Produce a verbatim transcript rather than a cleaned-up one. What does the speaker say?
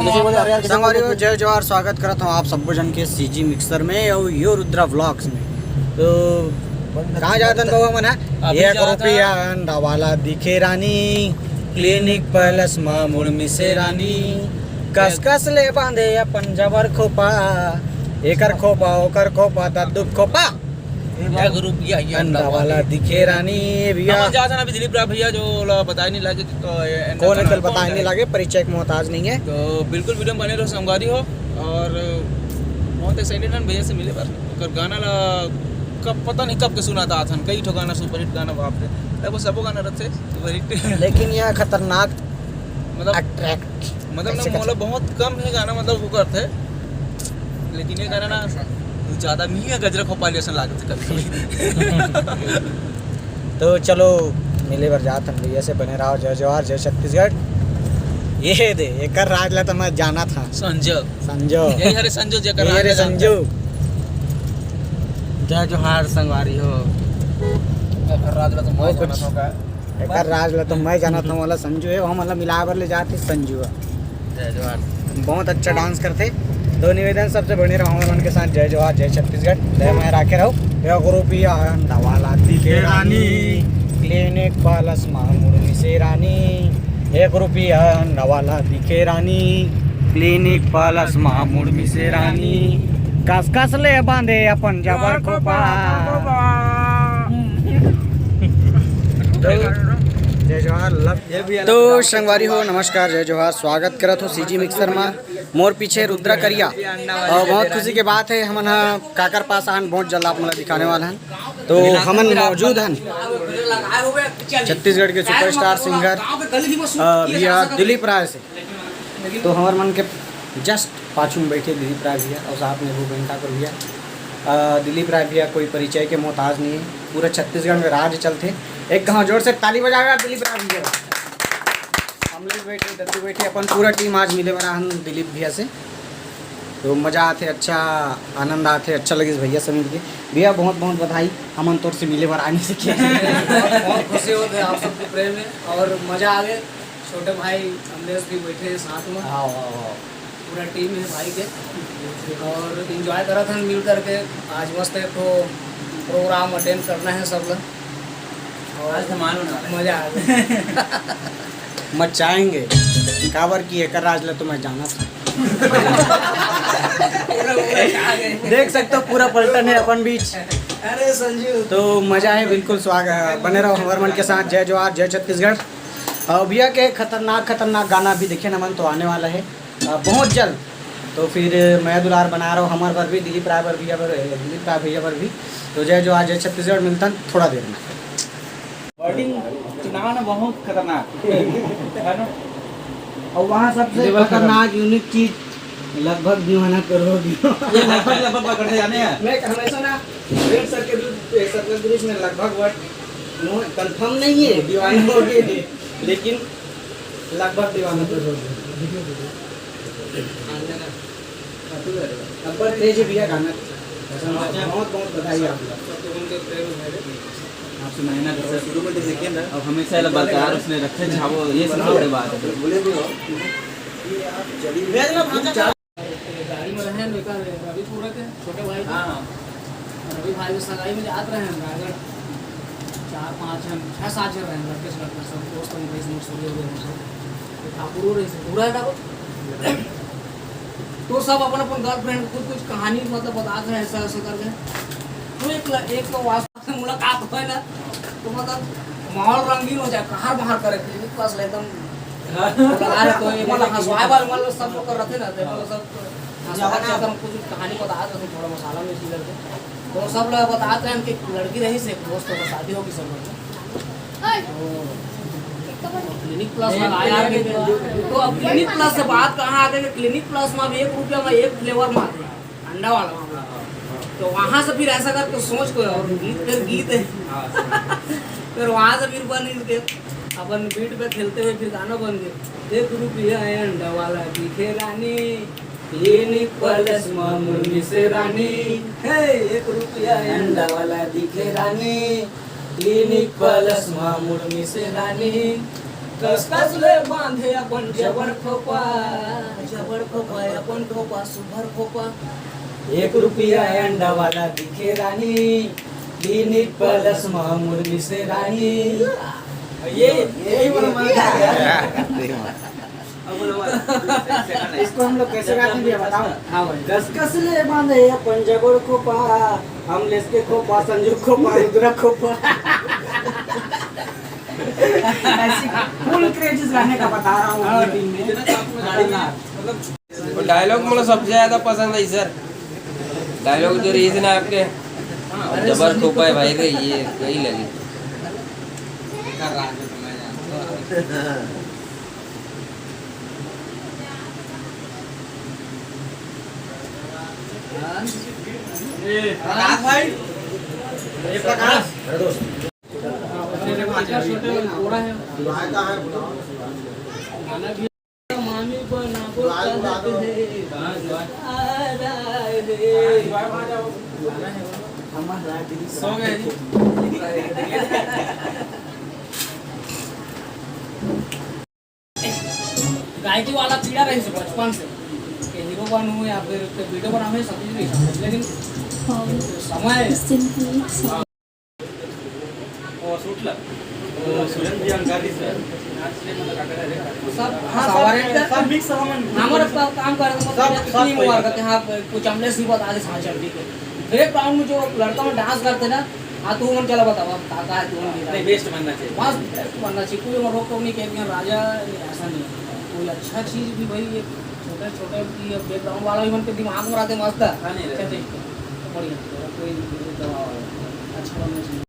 संगवारी हो, जय जोहार, स्वागत करत हूँ आप सब्बो जन के सीजी मिक्सर में और यो रुद्रा व्लॉग्स में। तो कहाँ जात हन बउआ मन ह? अभी एक जात रुपया हन। अंडा वाला दिखे रानी, क्लिनिक प्लस मा मुड़ मिसे रानी, कस कस ले बांधे अपन जबर खोपा, एकर खोपा, ओकर खोपा, दद्दू खोपा। एक रुपया ये अंडा वाला दिखे रानी। भैया, हमन जात हन अभी दिलीप राय भैया, जो ओला बताए नहीं लागे कि क-, ये अंडा कौन है, वाला कल कौन बताए है? नहीं लागे, परिचय के मोहताज नहीं है। तो बिल्कुल वीडियो में बने रहो, संगवारी हो। और बहुत एक्साइटेड हन भैया से मिले बर। ओकर गाना ला कब, पता नहीं कब के सुनत आत हन, कई ठो गाना, सुपरहिट गाना, बाप रे, लगभग सबो गाना रथे सुपरहिट। लेकिन यह खतरनाक मतलब अट्रैक्ट मतलब ना, कैसे मोला करते? बहुत कम ही गाना मतलब वो करथे, लेकिन ये गाना ना ज्यादा नहीं है, गजरा खोपा जैसा लागत है कभी कभी। तो चलो, मिले बर जात हन भैया से, बने रहो। जय जोहार, जय छत्तीसगढ़। ये दे, एकर राज ला तो मैं जाना था। संजो। संजो। यही हरे संजो, जेकर ये राज हरे ला संजो। जय जोहार संगवारी हो। एकर राज ला तो मैं बहुत जाना कुछ। था का। एकर राज ला तो मैं जानत हूँ, वाला संजू है, वो हमला मिला बर ले जात हे संजू ह। जय जोहार। बहुत अच्छा डांस करथे। तो निवेदन, सबसे बने रहो हमर मन के साथ। जय जोहार, जय छत्तीसगढ़, जय मैं राखे रहो। एक रुपया अंडा वाला दिखे रानी, क्लिनिक प्लस मा मुड़ मिसे रानी, एक रुपया अंडा वाला दिखे रानी, क्लिनिक प्लस मा मुड़ मिसे रानी, कस कस ले बांधे अपन जबर खोपा। जय जोहार, love। तो संगवारी हो, नमस्कार, जय जोहार, स्वागत करत हो सीजी मिक्सर मा। मोर पीछे रुद्रा करिया, और बहुत खुशी के बात है, हमन ह काकर पास आन, बहुत जल्द आप मन ला दिखाने वाला हन। तो हमन मौजूद हन छत्तीसगढ़ के सुपरस्टार सिंगर, अ, भैया दिलीप राय से। तो हमर मन के just पाछू में बैठे दिलीप राय भैया और साथ में भूपेन ठाकुर भैया। अ, दिलीप राय भैया कोई परिचय के मोहताज नहीं है, पूरा छत्तीसगढ़ में राज चलथे। एक घाव जोर से ताली बजाओ यार दिलीप राय भैया। हम लोग बैठे, दत्तू बैठे, अपन पूरा टीम आज मिले बर आहन दिलीप भैया से। तो मजा आथे, अच्छा आनंद आथे, अच्छा लगिस भैया से मिलके। भैया बहुत बहुत बधाई, हमन तोर से मिले बर आने से किया। बहुत खुशी होत हे आप सबके प्रेम में और मजा आ गए। छोटे भाई अमलेश भी बैठे हैं साथ में। हाँ, हाँ, हाँ। पूरा टीम है भाई के और एंजॉय करत हन मिल करके। आज मस्त एक ठो प्रोग्राम अटेंड करना है सब ला। और आज धमाल होने वाला है। मजा आ गए। मचाएंगे। काबर की एकर राज ला तो मैं जाना था। देख सकते हो पूरा पलटन है अपन बीच। अरे संजू। तो मजा है बिल्कुल। स्वागत, बने रहो हमर मन के साथ। जय जोहार, जय छत्तीसगढ़। और भैया के खतरनाक खतरनाक गाना भी देखे नमन तो आने वाला है। अ, बहुत जल्द। तो फिर मया दुलार बना रहो हमर बर भी, दिलीप राय बर भैया बर, दिलीप राय भैया बर भी। तो जय जोहार, जय छत्तीसगढ़, मिलतन थोड़ा देर में। वर्डिंग चुनाव ना बहुत खतरनाक है ना? और वहाँ सबसे लेवल खतरनाक यूनिक चीज लगभग दीवाना करोगी। ये लगभग, लगभग पकड़ते जाने हैं। मैं हमेशा ना फ्रेंड सर्कल, सर्कल ग्रुप में लगभग वर्ड नो कंफर्म नहीं है, दीवाना हो गए, लेकिन लगभग दीवाना करोगी। अब्बर तेज भैया गाना। बहुत बहुत बधाई आपका। आपसे मेहनत है सर। शुरू में तो देखिए ना। अब हमेशा ये बरकरार उसने रखे छावो, ये सबसे बड़ी बात है। बोले भी हो कि आप जल्दी गाड़ी में रहे, लेकर रवि पूरा के छोटे भाई को। हाँ, हाँ। रवि भाई के सगाई में जात रहे हैं रायगढ़। चार पाँच जन, छः सात जन रहे, लड़के से लड़के सब दोस्त हम, भाई, मोर सगे हो गए हम सब। तो ठाकुर हो रही से पूरा है ठाकुर। तो सब अपन अपन गर्लफ्रेंड कुछ कुछ कहानी मतलब बतात रहे, ऐसा ऐसा करके। तो एक ल-, एक तो वास्तव में मुलाकात हुआ ना, तो मतलब माहौल रंगीन हो जाए, कहाँ बाहर करे, क्लिनिक प्लस एकदम लगा रहे, तो ये मतलब हंसवाए वाले मतलब सब लोग कर रहे थे ना, देखो सब हंसवाना, एकदम कुछ कहानी बतात रहे थे, थोड़ा मसाला में इसी करके। तो सब लोग बतात रहे हैं कि लड़की रही से दोस्त का शादी होगी सब लोग। तो क्लिनिक प्लस लगाया आगे के, तो अब क्लिनिक प्लस से बात कहाँ आ गई कि क्लिनिक प्लस में अब एक रुपया में एक फ्लेवर में आते हैं, अंडा वाला मामला। तो वहाँ से फिर ऐसा करके सोच को और गीत, फिर गीत है। फिर वहाँ से फिर बन के अपन बीट पे खेलते हुए फिर गाना बन गए, एक रुपया अंडा वाला दिखे रानी, क्लिनिक प्लस मा मुड़ मिसे रानी, हे, एक रुपया अंडा वाला दिखे रानी, क्लिनिक प्लस मा मुड़ मिसे रानी, कस कस ले बांधे अपन जबर खोपा, जबर खोपा, सुभर खोपा। एक रुपया अंडा वाला दिखे रानी, क्लिनिक प्लस मा मुर्गी से रानी। ये, यही वाला मजा आ गया। अब बोलो, बोलो। इसको हम लोग कैसे गाते हैं, भैया, बताओ। हाँ भाई। कस कस ले बांधे अपन जबर खोपा, हम लेसके खोपा, संजू खोपा, रुद्रा खोपा। ऐसी फुल क्रेज इस गाने का बता रहा हूँ, हाँ, अपनी टीम में। इतना तो आपको गाड़ी में, खतरनाक। मतलब, वो डायलॉग मुझे सबसे ज्यादा पसंद है सर। डायलॉग जो रही थी ना आपके, जबर खोपा है भाई रे, ये वही लगी। प्रकाश भाई, ये प्रकाश। गायकी वाला पीड़ा रही से बचपन से कि हीरो बनूं या फिर कोई वीडियो बनाऊं, सब चीज नहीं समझ, लेकिन समय वो सुटला। वो सुरेंद्र भी अंगारी सर। सब, हाँ, सब, सब मिक्स हवन। हमारा सब काम कर रहे हैं, सब, सब टीम कोई वर्क करते हैं। हाँ, कुछ हमने सी बता दे, हाँ, चल, ठीक है। ब्रेक ग्राउंड में जो लड़का में डांस करते ना, हाँ, तू मन चला बताओ, अब का, का है, तू मन नहीं, बेस्ट बनना चाहिए। बस बेस्ट बनना चाहिए, कोई रोक टोक नहीं, कह दिया राजा, ऐसा नहीं है। कोई अच्छा चीज भी भाई, ये छोटे, छोटे भी, ये बैकग्राउंड वाला भी मन के दिमाग में रहते मस्त है। हाँ, नहीं रहते। कहते हैं, बढ़िया, कोई दवा वाला, अच्छा बनना चाहिए।